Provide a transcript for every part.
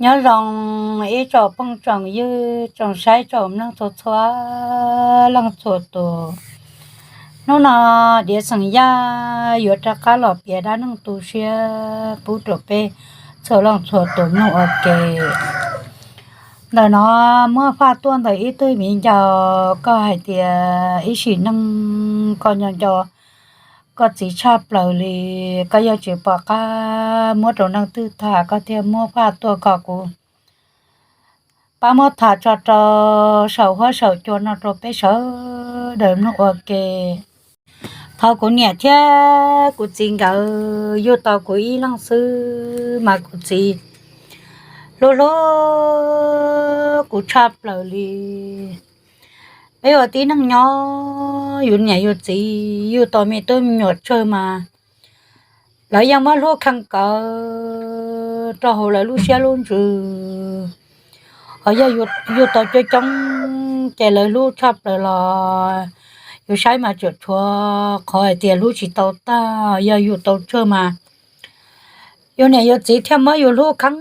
Nyob zoo ib tsoom phooj tsoom ywg tsoom saib tsoom mloog txhua txhua leej txhua tus. Hnub no Diav Xeem Yaj yuav rov qab los piav dab neeg tu siab pub rau peb txhua leej txhua tus mloog ua ke. Ntawm no muab faj tuaj ntawm ib tug viv ncaus, koj hais tias ib sim neej koj nco nco koj txiv tshaj plaws li, koj yog tsis pom qab muab rau neeg twg tham koj thiaj muab faj tuaj kom kuv pab muab tham tso rau saum huab saum cua no rau peb sawv daws mloog ua ke. Thaum kuv niam thiab kuv txiv nkawd yug tau kuv ib leeg xwb mas kuv txiv hlub hlub kuv tshaj plaws li. Peb ua tib neeg nyob, yus niam yus txiv yug tau me tub me nyuam tsawg mas lawv yeej muab hlub kheej kawg rau hauv lawv lub siab lub ntsws. Hos yog yug tau coob coob ces lawv hlub tshaj plaws los yus saib mas tsuas tshuav qhov hais tias hlub tsis tau tag. Yog yug tau tsawg mas yus niam yus txiv thiaj muab yus hlub kheej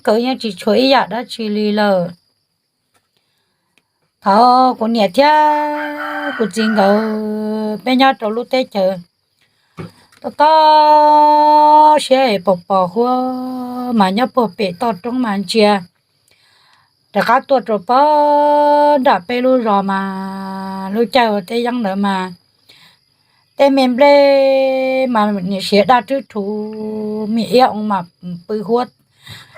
kawg yeej tsis tshuav ib yam dab tsi li lawm. Thaum kuv niam thiab kuv txiv nkawd peb nyob rau lub teb chaws tob tob siab es pos pos huab mas nyob puag pem toj roob mas ntsia rov qab tuaj rau pog nram peb lub zos mas lub caij ua teb yeeb ntawd mas tej me nplej mas niam siav daj rwb rhuv, me iab oo mas pw huab,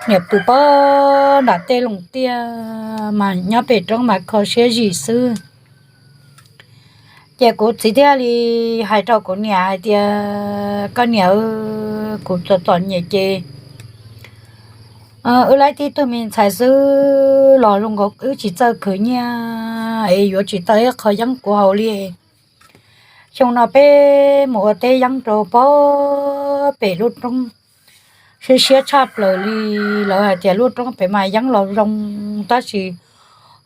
niam pw pog nram tej loos tiaj mas nyob pem roob mas kho siab zim xwb. Ces kuv txiv thiaj li hais rau kuv niam hais tias, koj niam, kuv txom txom nyem ces wb laib tib tug me ntxhais xwb los zoo nkaus wb tsis txawj khwv nyiaj es yuav tsis tau ib qho yeeb kuv haus li. Xyoo no peb mus ua teb yeeb rau pog pem lub roob, siab siab tshaj plaws li. Lawv hais tias lub roob pem mas yeeb los zoo tab sis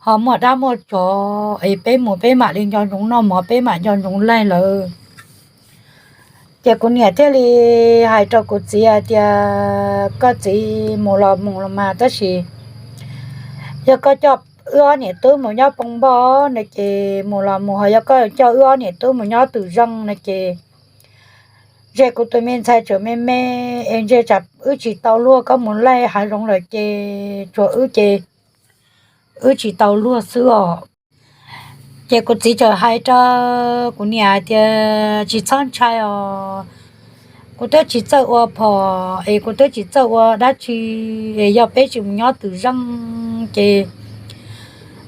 ho muaj dab muaj tsov es peb mus peb mam li nco ntsoov noj mov, peb mam nco ntsoov laig lawv. Ces kuv niam thiaj li hais rau kuv txiv hais tias, koj txiv, mus los mus los mas tab sis yog koj coj wb ob niam tub mus nyob poo npoj no ces mus los mus, ho yog koj coj wb ob niam tub mus nyob twm zeej no ces ntshe kuv tus me ntxhais tseem me me es ntshe tsam wb tsis tau luag, koj mus laig hav zoov lawm ces tsuas wb ces wb tsis tau luag xwb os. Ces kuv txiv txawm hais rau kuv niam hais tias, tsis txhob ntshai os, kuv twb tsis txawj ua phom es kuv twb tsis txawj ua dab tsi, es yog peb tsis mus nyob twm zeej ces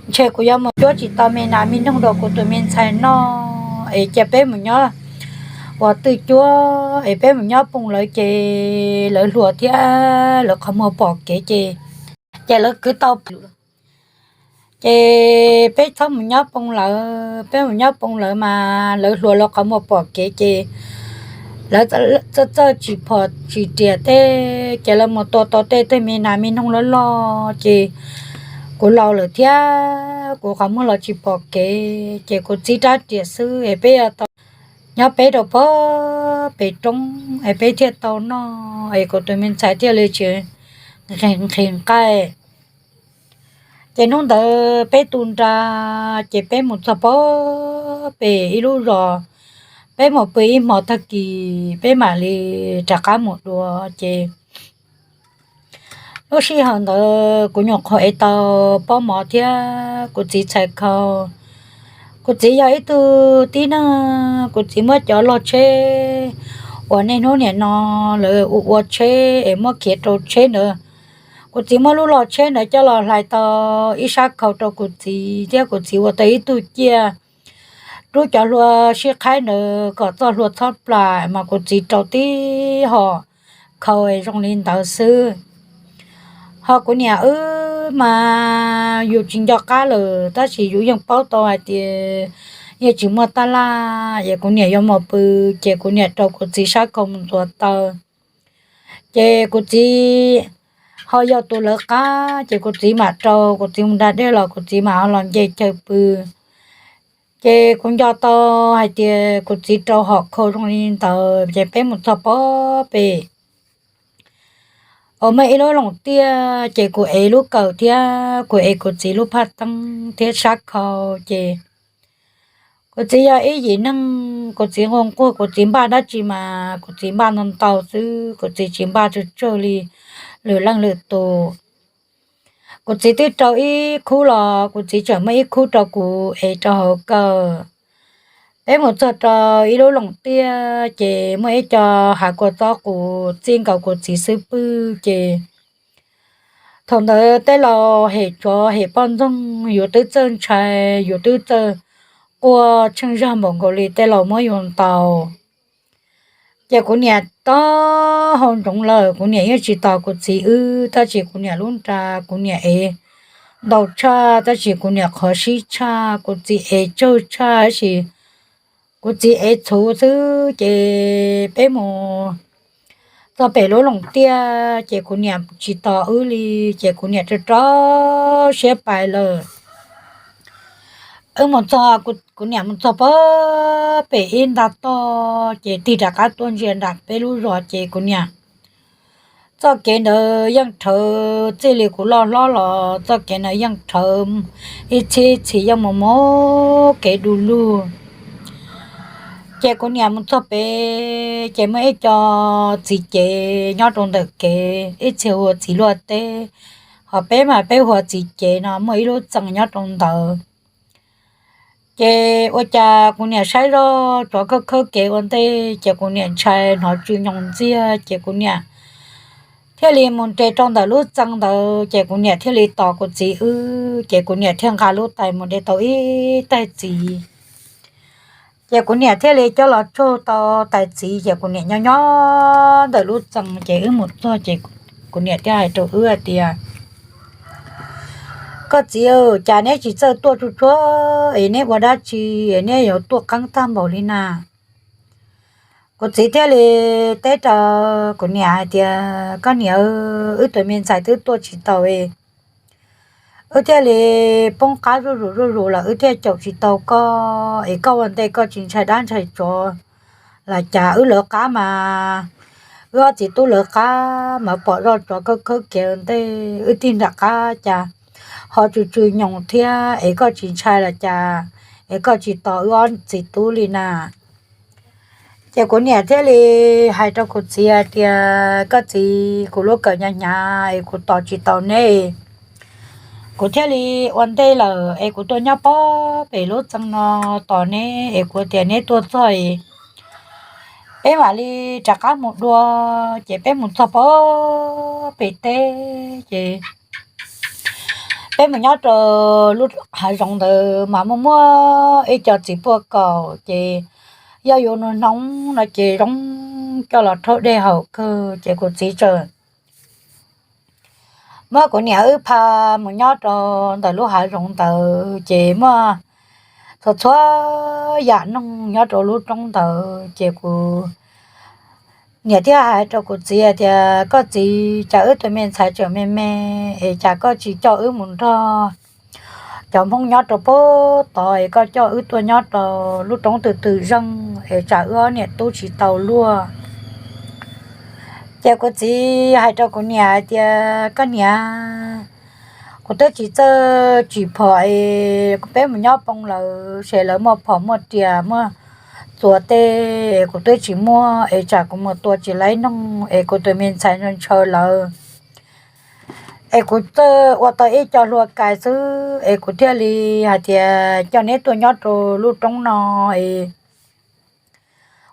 ntshe kuv yuav mus cuab tsis tau me nas me noog rau kuv tus me ntxhais noj es cia peb mus nyob ua twj cuab es peb mus nyob poo lawv ces lawv hluas thiab lawv qhov muag pom kev ces, ces lawv kwv tau ces peb txhob mus nyob poo lawv, peb mus nyob poo lawv mas lawv hluas lawv qhov muag pom kev ces lawv txawj txawj tsis phom tsis riam tej ces lawv mus tua tau tej twg me nas me noog loj loj ces kuv laus lawm thiab kuv qhov muag los tsis pom kev ces kuv txib rab riam xwb es peb yuav tau nyob peb rau pog pem roob es peb thiaj tau noj es kuv tus me ntxhais thiaj li tsis nqhis nqaij. Ces hnub ntawd peb tu nra ces peb mus txog pog pem ib lub zos, peb mus pw ib hmo tag kis peb mam li rov qab mus dua ces lub sij hawm ntawd kuv nyuam qhuav ev tau pob mov thiab kuv txiv txhais khau. Kuv txiv yog ib tug tib neeg, kuv txiv muab cov log tsheb uas niaj hnub nim no lawv ua ua tsheb es muab khiav rau tsheb ntawd, kuv txiv muab lub log tsheb ntawd coj los hlais tau ib sab khau rau kuv txiv thiab kuv txiv ua tau ib tug ciaj rub cov hlua sib qhaib ntawd kom txoj hlua txhob plam mas kuv txiv rau tib hom khau zoo li ntawd xwb. Ho kuv niam wb mas yus tsis nco qab lawm tab sis yus yeej paub tau hais tias yeej tsis muaj tab laj es kuv niam yuav mus pw ces kuv niam rau kuv txiv sab khau mus ntxuav taw. Ces kuv txiv ho yog tus lawv qab ces kuv txiv mam rau kuv txiv mus da dej los kuv txiv mam ho los nce chaw pw. Ces kuv nco tau hais tias kuv txiv rau hom khau zoo li ntawd ces peb mus txog pog pem uas muaj ib lub loos tiaj ces kuv ev lub kawm thiab kuv ev kuv txiv lub phaj teeb thiab sab khau ces kuv txiv yog ib yim neeg, kuv txiv nquag nquag, kuv txiv npaj dab tsi mas kuv txiv npaj ntau ntau xwb, kuv txiv tsis npaj tsawg tsawg li lwm leej lwm tus. Kuv txiv twb rau ib khub los kuv txiv tseem muab ib khub rau kuv ev rau hauv kawm. Peb mus txog rau ib lub loos tiaj ces muaj ib co hav kua txob qus txij nkaus kuv txiv xub pwg ces thaum ntawd tej laus hem tsov hem poj ntxoog, yus twb txawj ntshai, yus twb txawj quaj tsheej zag npaum nkaus li tej laus muab yus ntaus. Ces kuv niam taub hau ntsoov lawm, kuv niam yeej tsis tos kuv txiv wb, tab sis kuv niam lub nra kuv niam ev ntau tshaj, tab sis kuv niam qhov sib tshaj, kuv txiv ev tsawg tshaj tab sis kuv txiv ev txhuv xwb. Ces peb mus txog pem lub loos tiaj ces kuv niam tsis tos wb li, ces kuv niam rau rau siab pais lawm. Wb mus txog, kuv niam mus txog pem ib nta toj ces tig rov qab tuaj ntsia nram peb lub zos ces kuv niam txoj kev ntawd yeej rhawv, txij li kuv loj hlob los txoj kev ntawd yeej rhawv ib txhib txhis yeej mus mus kev du lug. Ces kuv niam mus txog pem ces muaj ib co txiv cev nyob rau ntawm kev, ib txhia hu ua txiv luaj teb, ho peb mas peb hu ua txiv cev no, muaj ib lub txee nyob rau ntawd. Ces ua cas kuv niam saib zoj tsov khawb khawb kev ua ntej ces kuv niam ntshai hnov tsw nyoos ntxiag ces kuv niam thiaj li mus nres rau ntawm lub txee ntawd ces kuv niam thiaj li tos kuv txiv wb ces kuv niam thiaj nqa lub tais mus de tau ib tais txiv. Ces kuv niam thiaj li coj los tsuag tau tais txiv ces kuv niam nyob nyob ntawm lub txee ces wb mus txog ces kuv niam thiaj hais rau wb hais tias, koj txiv, cas neb tsis txawj tuaj tsuag tsuag es neb ua dab tsi es neb yuav tuaj qeeb tag npaum li na? Kuv txiv thiaj li teb rau kuv niam hais tias, koj niam, wb tus me ntxhais twb tuaj tsis tau es wb thiaj li poob qab zuj zus zuj zus lawm wb thiaj caum tsis tau koj es koj ua ntej koj tsis ntshai dab ntshai tsov los cas? Wb lawv qab mas, wb ob txiv tub lawv qab mas pom zoj tsov khawb khawb kev ua ntej wb tig nram qab cas ho tsw tsw nyoos thiab es koj tsis ntshai los cas es koj tsis tos wb ob txiv tub li na? Ces kuv niam thiaj li hais rau kuv txiv hais tias, koj txiv, kuv lub kawm hnyav hnyav es kuv tos tsis tau neb, kuv thiaj li ua ntej lawm es kuv tuaj nyob pob pem lub txee no tos neb es kuv tias neb tuaj txog es peb mam li rov qab mus dua. Ces peb mus txog pob pem teb ces peb mus nyob rau lub hav zoov ntawd mas muaj muaj ib co txiv puaj kaum ces yog yuav nug hnub no ces zoo coj los rhaub dej haus kawg ces kuv txiv txawm muab kuv niam wb pha mus nyob rau ntawm lub hav zoov ntawd ces muaj txhua txhua yam noog nyob rau lub roob ntawd ces kuv niam thiaj hais rau kuv txiv tias, koj txiv, cas wb tus me ntxhais tseem me me es cas koj tsis coj wb mus nrog cov Hmoob nyob rau pem tod es koj coj wb tuaj nyob rau lub roob twg twg zeej es tsam wb ob niam tub tsis tau luag. Ces kuv txiv hais rau kuv niam hais tias, koj niam, kuv twb tsis txawj tsis phom es peb mus nyob poob lawm ces lawv muaj phom muaj riam muaj txuas tej es kuv twb tsis muaj es tsam kuv mus tua tsis laib noog es kuv tus me ntxhais ntshaw lawv es kuv txawj ua tau ib co hlua kais xwb es kuv thiaj li hais tias coj neb tuaj nyob rau lub roob no es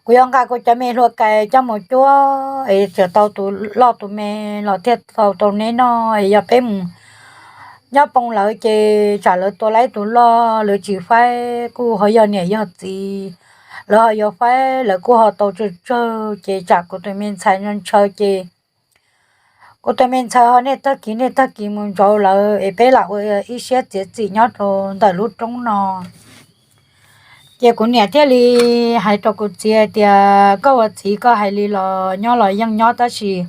kuv yuav nqa kuv cov me hlua kais coj mus cuab es txawm tau tus loj tus me los thiaj tau rau neb noj es yog peb mus nyob poob lawv ces tsam lawv tua laib tus loj lawv tsis faib kuj ho yog niam yog txiv, lawv ho yuav faib lawv kuj ho tau tsawg tsawg ces tsam kuv tus me ntxhais ntshaw ces kuv tus me ntxhais ho niaj tag kis niaj tag kis mus ntsauv lawv es peb lam ua ib siab txiav txim nyob rau ntawm lub roob no. Ces kuv niam thiaj li hais rau kuv txiv hais tias, koj ua txiv koj hais li los nyob los yeej nyob tab sis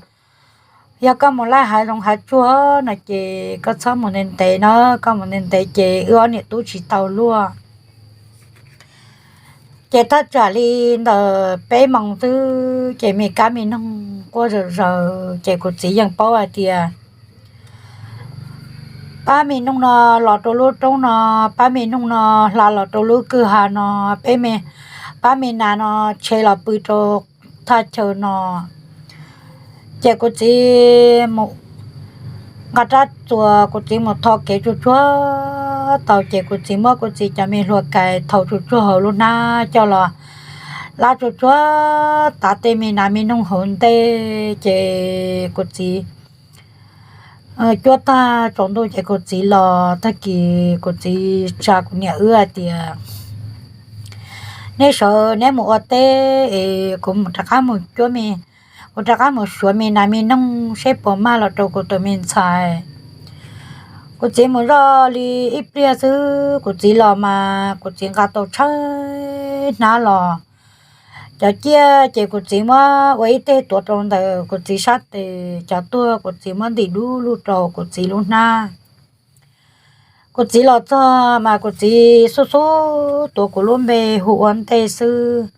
yog koj mus laij hav zoov hav tsuag no ces koj txhob mus ntev ntev na, koj mus ntev ntev ces wb ob niam tub tsis tau luag. Ces thaj tsam li ntawm peb moos xwb ces me kab me noog quaj zom zaws ces kuv txiv yeej paub hais tias pab me noog no los rau lub roob no, pab me noog no hla los rau lub kwj ha no, peb me, pab me nas no tshe los pw rau thaj chaw no. Ces kuv txiv mus nqa rab txuas, kuv txiv mus tho kev tsuag tsuag tau ces kuv txiv muab kuv txiv cov me hlua kais thaum tsuag tsuag hauv lub hnab coj los lab tsuag tsuag tav tej me nas me noog hauv ntej ces kuv txiv cuab tag tsaus ntuj ces kuv txiv los. Tag kis kuv txiv tsa kuv niam wb hais tias, neb sawv neb mus ua teb es kuv rov qab mus cuab me, kuv rov qab mus suav me nas me noog seb puas mag los rau kuv tus me ntxhais. Kuv txiv mus zoj li ib pliag xwb kuv txiv los mas kuv txiv nqa tau tshawb hnab los. Cov ciaj ces kuv txiv muab ua ib teg tuav rau ntawm kuv txiv sab tes, cov tuag kuv txiv muab ntim dub lug rau kuv txiv lub hnab. Kuv txiv los txog mas kuv txiv xub xub tuav kuv lub npe hu ua ntej xwb.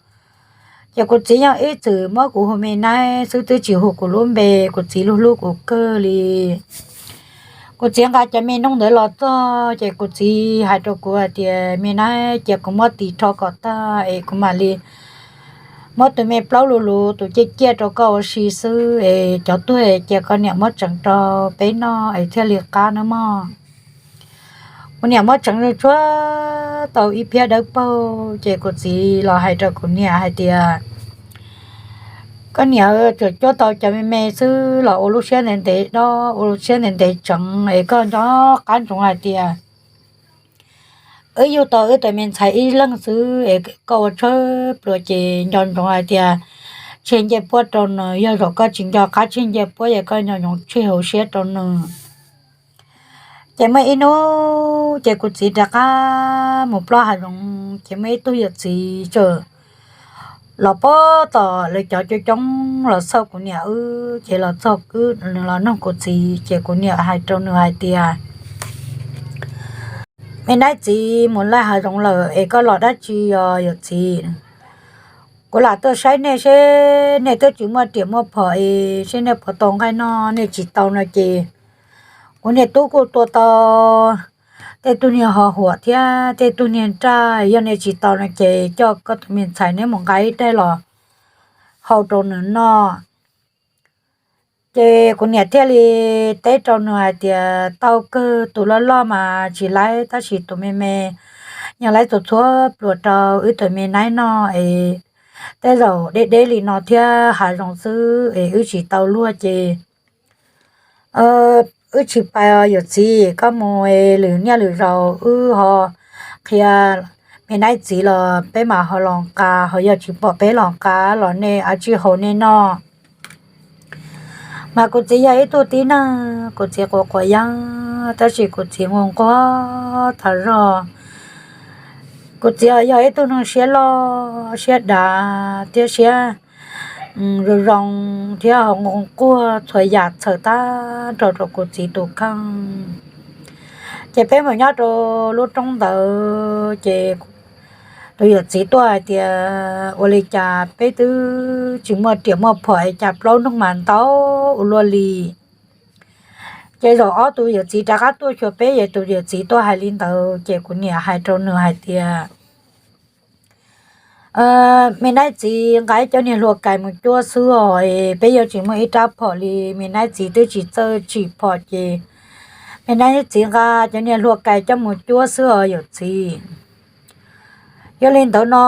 Ces kuv txiv yeej ib txwm muab kuv hu me naib xwb twb tsis hu kuv lub npe, kuv txiv hlub hlub kuv kawg li. Kuv txiv nqa cov me noog ntawd los txog ces kuv txiv hais rau kuv hais tias, me naib, cia kuv muab tis rho kom tag es kuv mam li muab tus me plaub lug lug tus ciaj ciaj rau koj ua si xwb es cov tuag cia koj niam muab tseev rau peb noj es thiaj li qab nawb mog. Kuv niam muab tseev tsuag tsuag tau ib phiab dawb paug ces kuv txiv los hais rau kuv niam hais tias, koj niam, tsuas cuab tau cov me me xwb los ua lub siab ntev ntev dob, ua lub siab ntev ntev tseev es koj nco qab ntsoov hais tias wb yug tau wb tus me ntxhais ib leeg xwb es koj ua tshawb pluas ces nco ntsoov hais tias tseg ncej puab rau nws, yog zaum koj tsis nco qab tseg ncej puab ces koj nco ntsoov tseg hauv siab rau nws. Ces muaj ib hnub ces kuv txiv rov qab mus plob hav zoov ces muaj ib tug yawm txiv txawm los pob tom lawv cov coob coob los xauj kuv niam wb ces los txog wb, nws los noog kuv txiv ces kuv niam hais rau nws hais tias, me naib txiv mus laij hav zoov lawm es koj los dab tsi os yawm txiv? Kuv lam tuaj saib nej seb nej twb tsis muaj riam muaj phom es seb nej puas tau nqaij noj, nej tsis tau no ces kuv niag tub kuj tua tau tej tug niag ho huam thiab tej tug niag nraj, yog nej tsis tau no ces coj koj tus me ntxhais neb mus nqa ib daim los hau rau nws noj. Ces kuv niam thiaj li teb rau nws hais tias, tau kawg, tus loj loj mas tsis laib tab sis tus me me yog laib txhua txhua pluas rau wb tus me naib noj es tej zaum deb deb li no thiab hav zoov xwb es wb tsis tau luag ces wb tsis pais os yawm txiv, koj mus es lwm niaj lwm zaus wb ho qhia me naib txiv los peb mam ho los nqa, ho yog tsis pom peb los nqa los nej ua tsi haus nej noj. Mas kuv txiv yog ib tug tib neeg kuv txiv quav quav yeeb tab sis kuv txiv nquag nquag tas zog. Kuv txiv yog ib tug neeg siab loj siab dav thiab siab zoo zoo thiab ho nquag txhua yam txhawm tag nrho rau kuv txiv tus kheej. Ces peb mus nyob rau lub roob ntawd ces tus yawm txiv tuaj hais tias, ua li cas peb twb tsis muaj riam muaj phom es cas plaub noog mas ntau ua luaj li. Ces zaum ob tus yawm txiv rov qab tuaj xyuas peb es tus yawm txiv tuaj hais li ntawd ces kuv niam hais rau nws hais tias, me naib txiv nqa ib cov niag hlua kais mus cuab xwb os, peb yuav tsis muaj ib rab phom li. Me naib txiv twb tsis txawj tsim phom ces me naib txiv nqa cov niag hlua kais coj mus cuab xwb os yawm txiv. Yog li ntawd no,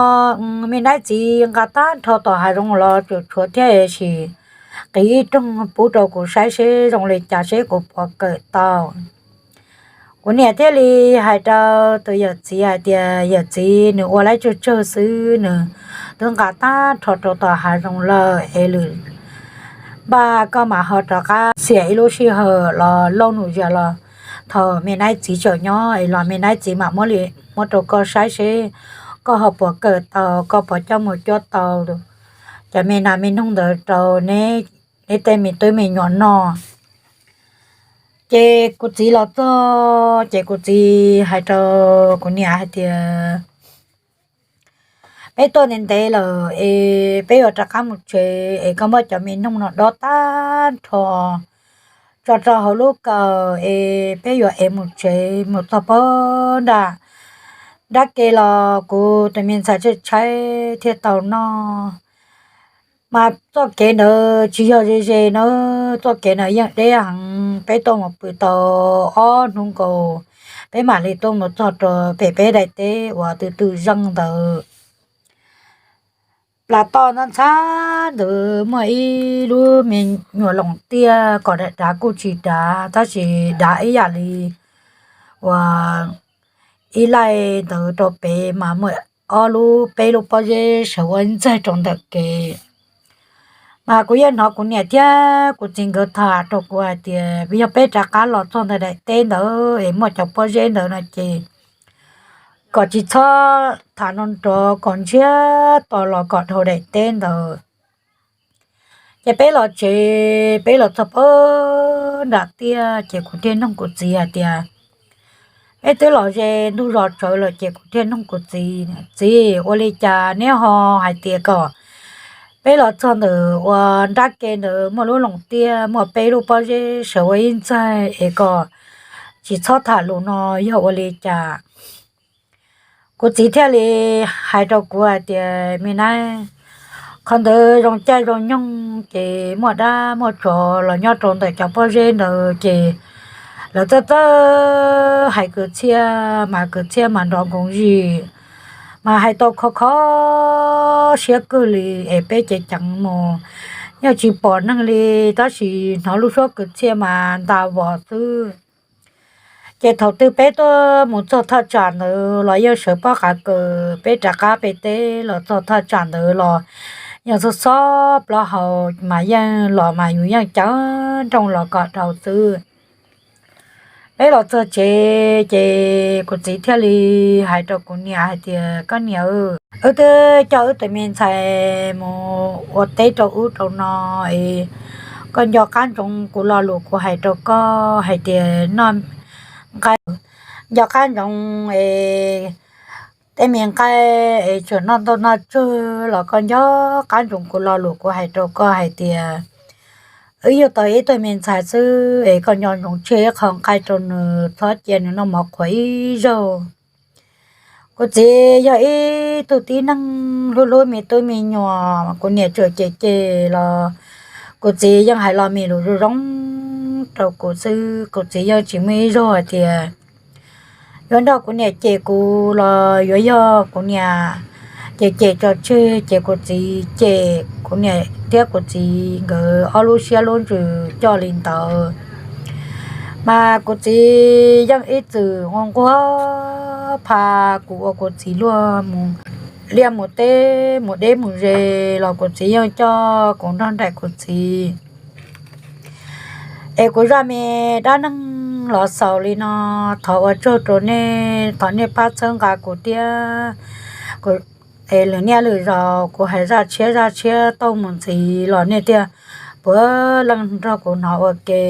me naib txiv nqa tag nrho tom hav zoov los tsuas tshuav thiab sis qiv ib rooj pub rau kuv saib seb zoo li cas seb kuv puas kawm tau. Kuv niam thiaj li hais rau tus yawm txiv hais tias, yawm txiv, nws ua laib tsawg tsawg xwb, nws twb nqa tag nrho rau tom hav zoov lawm es lwm npaj koj mam ho rov qab xiam ib lub sij hawm los lauj num zas los thaum me naib txiv tseem nyob es los me naib txiv mam muab li muab rau koj saib seb koj ho puas kawm tau, koj puas coj mus cuab tau cov me nas me noog ntawd rau neb tej me tub me nyuam noj. Ces kuv txiv los txog ces kuv txiv hais rau kuv niam hais tias, Peb tuaj ntev ntev lawm es peb yuav rov qab mus tsev es koj muab cov me noog no dob tag nrho tso rau hauv lub kawm es peb yuav ev mus tsev mus txog pag nram nrab ke los kuv tus me ntxhais tshaib tshaib thiaj tau noj. Mas txoj kev ntawd tsis yog ze ze na, txoj kev ntawd yeej deb heev, peb tuaj mus pw tau ob hnub nkaus, peb mam li tuaj mus txog rau pem peb daim teb uas twb twb zeej ntawd. Plas toj ntxhab ntxhab ntawd muaj ib lub me nyuam loos tiaj, kom dav dav kuj tsis dav tab sis dav ib yam li uas ib laij ntawd rau pem mas muaj ob lub peb lub pob zeb sawv ua ib ntxaig rau ntawm kev. Mas kuv yeej hnov kuv niam thiab kuv txiv nkawd tham rau kuv hais tias yog peb rov qab los txog ntawm daim teb ntawd es muaj cov pob zeb ntawd no ces kom tsis txhob tham no nrov, kom ntsiag to los kom dhau daim teb ntawd. Ces peb los tsev, peb los txog pag nram tiaj ces kuv thiaj nug kuv txiv hais tias, peb twb los ze ntug zos tsawv lawm ces kuv thiaj nug kuv txiv, txiv, ua li cas neb ho hais tias kom peb los txog ntawm uas nrab ke ntawd muaj lub loos tiaj muaj peb lub pob zeb sawv ua ib ntxaig es kom tsis txhob tham lus no yog ua li cas? Kuv txiv thiaj li hais rau kuv hais tias, me nab, qhov ntawd zoo caij zoo nyoog ces muaj dab muaj tsov los nyob rau ntawm cov pob zeb ntawd ces lawv txawj txawj hais kwv txhiaj mas kwv txhiaj mas nrov nkoos zim, mas hais tau kho kho siab kawg li es peb ceev ceev mus yeej tsis pom neeg li, tab sis hnov lub suab kwv txhiaj mas nta vos xwb. Ces thaum twg peb tuaj mus txog thaj tsam ntawd los yeej sawv pob qav kaws, peb rov qab pem teb los txog thaj tsam ntawd los yeej xob xob plaub hau, mas yeej los mas yus yeej cav nrooj los kom dhau xwb. Peb los txog tsev ces kuv txiv thiaj li hais rau kuv niam hais tias, koj niam, wb twb coj wb tus me ntxhais mus ua teb rau ub rau no es koj nco qab ntsoov kuv lo lus kuv hais rau koj hais tias noj nqaij, nco qab ntsoov es tej me nqaij es tseem noj ntau noj tsawg los koj nco qab ntsoov kuv lo lus kuv hais rau koj hais tias wb yug tau ib tug me ntxhais xwb es koj nco ntsoov tseg ib qho nqaij rau nws, txhob cia nws noj mov qhuav ib zaug. Kuv txiv yog ib tug tib neeg hlub hlub me tub me nyuam, kuv niam tsuas cem cem los kuv txiv yeej hais lo me lus zoo zoo rau kuv xwb. Kuv txiv yeej tsis muaj ib zaug hais tias yuav nrog kuv niam cem kuv los yuav yog kuv niam cem cem tso tseg ces kuv txiv cem kuv niam thiab kuv txiv nkawd ob lub siab lub ntsws coj li ntawd. Mas kuv txiv yeej ib txwm nquag nquag pha kuv ua kuv txiv luag mus liaj mus teb mus deb mus ze los kuv txiv yeej coj kuv nrog nraim kuv txiv. Es kuv zaj me dab neeg los xaus li no, thov ua tsaug rau nej, thov nej pab txhawb nqa kuv thiab. Es lwm niaj lwm zaus kuv hais zaj tshiab zaj tshiab tau mus ntxiv los nej thiaj puav leej nrog kuv hnov ua ke.